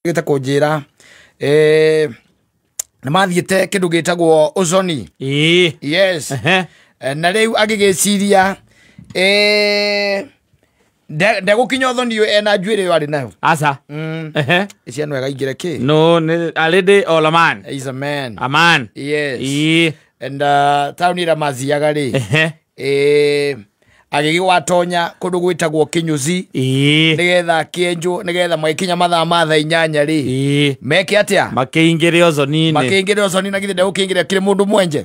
Gĩte kũnjĩra nĩ mathiĩte kĩndũ gĩtagwo ũconi. Yes. Na rĩu agĩgĩciria ndegũkinya ũthoni ũyũ ena njuĩrĩ ĩyo arĩ nayo. Asa. Ciana wega ingĩre kĩ. No, a lady or a man? Is a man. A man. Yes. Ĩĩ. And taũni ĩrĩa mathiaga rĩ, agĩgĩwatonya kũndũ gwĩtagwo kĩnyũci nĩgetha akĩenjwo, nĩgetha magĩkinya mathaa ma thaa 8 rĩ, meke atĩa? Makĩingĩre ũconi-inĩ. Makĩingĩre ũconi, na githĩ ndegũkĩingĩra kĩrĩ mũndũ mwenje?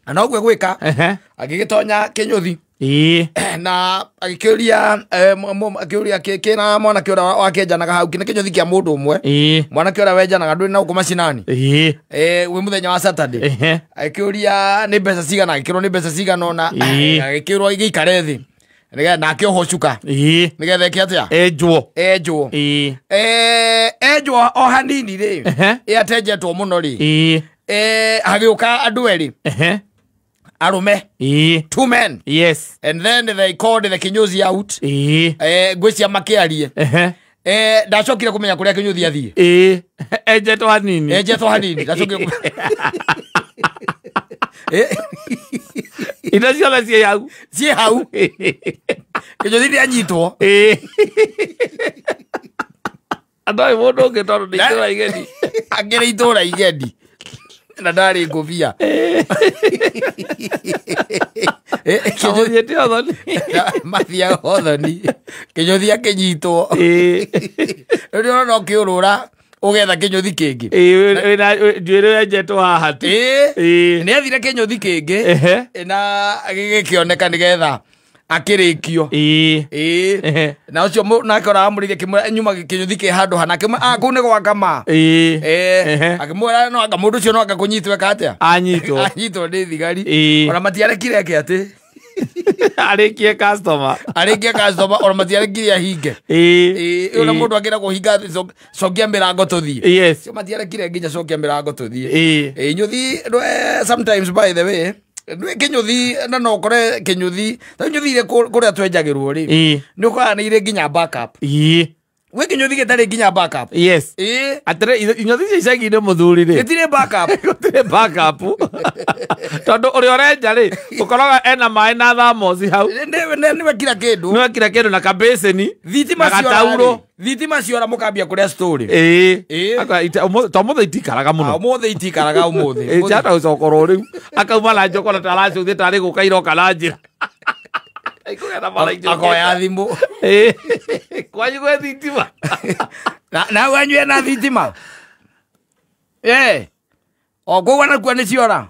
Na noguo gwĩka, agĩgĩtonya kĩnyũthi na agĩkĩũria akĩũria kĩna mwanake ũrĩa wakĩenjanaga hau, kĩna kĩnyũthi kĩa mũndũ ũmwe, mwanake ũrĩa wenjanaga ndũrĩ na gũkũ macinani, wĩ mũthenya wa Saturday. Agĩkĩũria nĩ mbeca cigana, agĩkĩrwo nĩ mbeca cigana ũna. Agĩkĩrwo gĩikare thĩ nĩgetha nake ohwo cuka, nĩgetha eke atĩa? Enjwo. Enjwo. Enjwo o hanini rĩ, ĩ atenjetwo mũno rĩ, hagĩũka andũ erĩ arũme, two men. Yes. And then they called the kinyozi out. Ngwĩcia makĩarie. Ndacokire kũmenya kũrĩa kĩnyũthi athiĩ. Enjetwo hanini. Enjetwo hanini, ndacokire Indo ciothe ciĩ hau. Ciĩ hau, kĩnyũthi nĩanyitwo. Andũ ayũ mũndũ ũngĩ tondũ nĩ itũra igeni. Angĩrĩ itũra igeni na ndarĩ ngũbia. Mathiĩte ũthoni. Mathiaga ũthoni, kĩnyũthi akĩnyitwo. Rĩu nĩũrona ũkĩũrũra ũgetha kĩnyũthi kĩngĩ. Wĩna njuĩrĩ wenjetwo haha ti. Nĩ athire kĩnyũthi kĩngĩ na gĩgĩkĩoneka nĩgetha akĩrĩkio. Na ũcio nake ũrĩa wamũrĩire akĩmwĩra nyuma kĩnyũthi kĩ handũ hana, akĩmwĩra kũu nĩ gwa kama. Akĩmwĩra no anga mũndũ ũcio no anga kũnyitwo eka atĩa? Anyitwo. Anyitwo nĩ thigari. Ona matiarekire eke atĩ arĩkie customer. Arĩkie customer, ona matiarekire ahinge. Ona mũndũ akĩra kũhinga, cokia mĩrango tũthiĩ. Yes. Cio matiarekire nginya cokia mĩrango tũthiĩ. Inyũthi sometimes, by the way, nĩ kĩnyũthi na no ũkore kĩnyũthi ta nyũthi iria kũrĩa twenjagĩrwo rĩ, nĩ ũkoraga nĩ irĩ nginya backup. Gwĩ kĩnyũthi gĩtarĩ nginya backup. Yes. Atĩrĩ, inyothi icio icagi-inĩ mũthuri rĩ, gĩtirĩ backup. Gũtirĩ backup, tondũ ũrĩa ũrenja rĩ, ũkoraga ena maĩ na thamosi hau. Nĩwe kila kĩndũ. Nĩwe kila kĩndũ na kabĩcĩni thitima na ciora gatauro. rĩ, thitima ciora mũkambia kũrĩa story. To ũmũthĩ itikaraga mũno. Ũmũthĩ itikaraga ũmũthĩ. Ĩ, chata gũcokorwo rĩu akauma na njokora ta aracũthia tarĩ gũka iroka na njĩra. Ikũgetha bara ingĩ. Akoya thimũ. Kwanyu gwĩ thitima? Na wanyu ena thitima, o koguo nakuo nĩ ciora.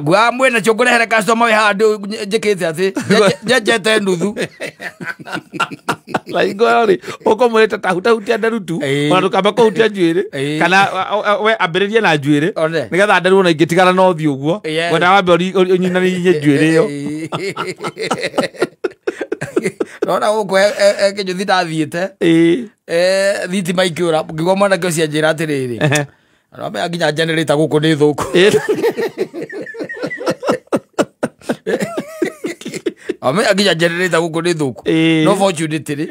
Ngua mwĩna cio ngũrehere customer wĩ handũ njĩkĩte atĩ nyenjete nuthu. Na hingo ĩyo rĩ, ũkũmwĩrĩte ta hutahutia nderu tu, ona ndũkambe kũhutia njuĩrĩ, kana we ambĩrĩrie na njuĩrĩ One. nĩgetha nderu ona ingĩtigana na ũthiũ ũguo, wenda wambe ũnyinanĩrie njuĩrĩ ĩyo. Nona gũkũ kĩnyũthi ndathiĩte, thitima ikĩũra, ngĩgua mwanake ũcio anjĩra atĩrĩrĩ, Ramenya nginya generator gũkũ nĩ thũku. Amenya nginya generator gũkũ nĩ thũku. No fortunately,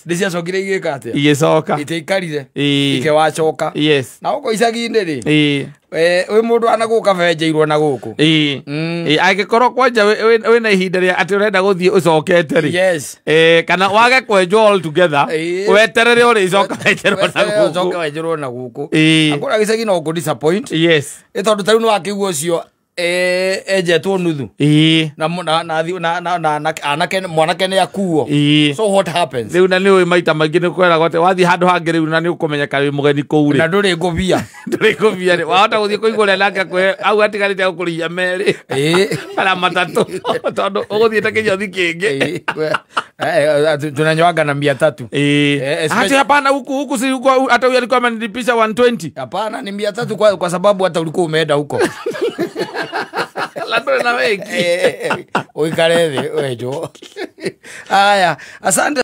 nĩ ciacokire igĩka atĩa? Igĩcoka. Itiaikarire. Ikewacoka. Yes. Na gũkũ icagi-inĩ rĩ, wĩ mũndũ ana gũka benjeirwo na gũkũ. Angĩkorwo kwanja wĩna ihinda rĩa atĩ ũrenda gũthiĩ ũcokete rĩ, kana wage kwenjwo all together, weterere ũrĩcoka wenjerwo na Weterere ũcoke gũkũ. wenjerwo na gũkũ. Akũrĩa gĩcagi no kũ disappoint. Yes. Ĩ tondũ ta rĩu nĩ wakĩigua ũcio enjetwo nuthu. Na na na na na na anake mwanake nĩ akuo. So what happens? Rĩu na nĩ ũĩ maita maingĩ nĩ kwĩragwo atĩ wathiĩ handũ hangĩ rĩu na nĩ ũkũmenyeka wĩ mũgeni kũu rĩ, Na ndũrĩ ngũbia. Ndũrĩ ngũbia rĩ, wahota gũthiĩ kũigua ũrĩa nake akwĩre au atigarĩte gũkũrĩhia merĩ kana matatũ, tondũ ũgũthiĩte kĩnyothi kĩngĩ. Tunanyoaga na 300. Hata hapana, huku huku si huko, hata huyu alikuwa amenilipisha 120. Hapana, ni 300 kwa sababu hata ulikuwa umeenda huko. La ndũrĩ na wĩki. Ũikare thĩ wenjwo. Aya, asante.